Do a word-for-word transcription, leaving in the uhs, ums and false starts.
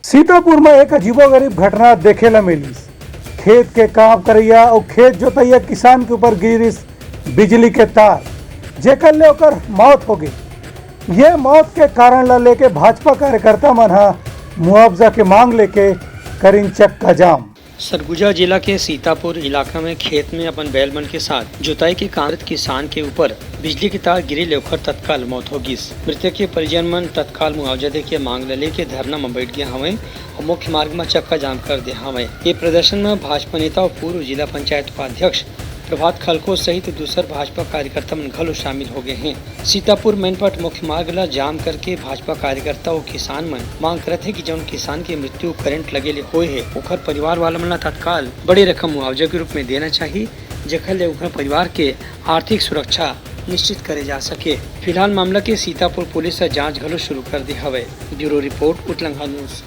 सीतापुर म एक अजीबोगरीब घटना देखे ल मिलिस। खेत के काम करइया अउ खेत जोतइया किसान के ऊपर गिरिस बिजली के तार, जेकर ले ओकर मौत हो गे। ये मौत के कारण ल लेके भाजपा कार्यकर्ता मन ह मुआवजा के मांग लेके करिन चक्का जाम। सरगुजा जिला के सीतापुर इलाका में खेत में अपन बैल मन के साथ जोताई के काम करत किसान के ऊपर बिजली के तार गिरे ले ओखर तत्काल मौत हो गिस। मृतक के परिजन मन तत्काल मुआवजा दे के मांग ल लेके धरना म बैठ गए हवंय अउ मुख्य मार्ग म चक्का जाम कर दे हवंय। ये प्रदर्शन म भाजपा नेता अउ पूर्व जिला पंचायत उपाध्यक्ष प्रभात खलको सहित दूसर भाजपा कार्यकर्ता मन घलो शामिल हो गए हैं। सीतापुर मैनपाट मुख्य मार्ग ला जाम करके भाजपा कार्यकर्ता अउ किसान मन मांग करत हे कि जौन किसान के मृत्यु करंट लगे ले होए हे, ओखर परिवार वाला मन ला तत्काल बड़े रकम मुआवजा के रूप में देना चाहिए, जेखर ले ओखर परिवार के आर्थिक सुरक्षा निश्चित करे जा सके। फिलहाल मामला के सीतापुर पुलिस ह जांच घलो शुरू कर दे हवय। Bureau report, Utlangha news.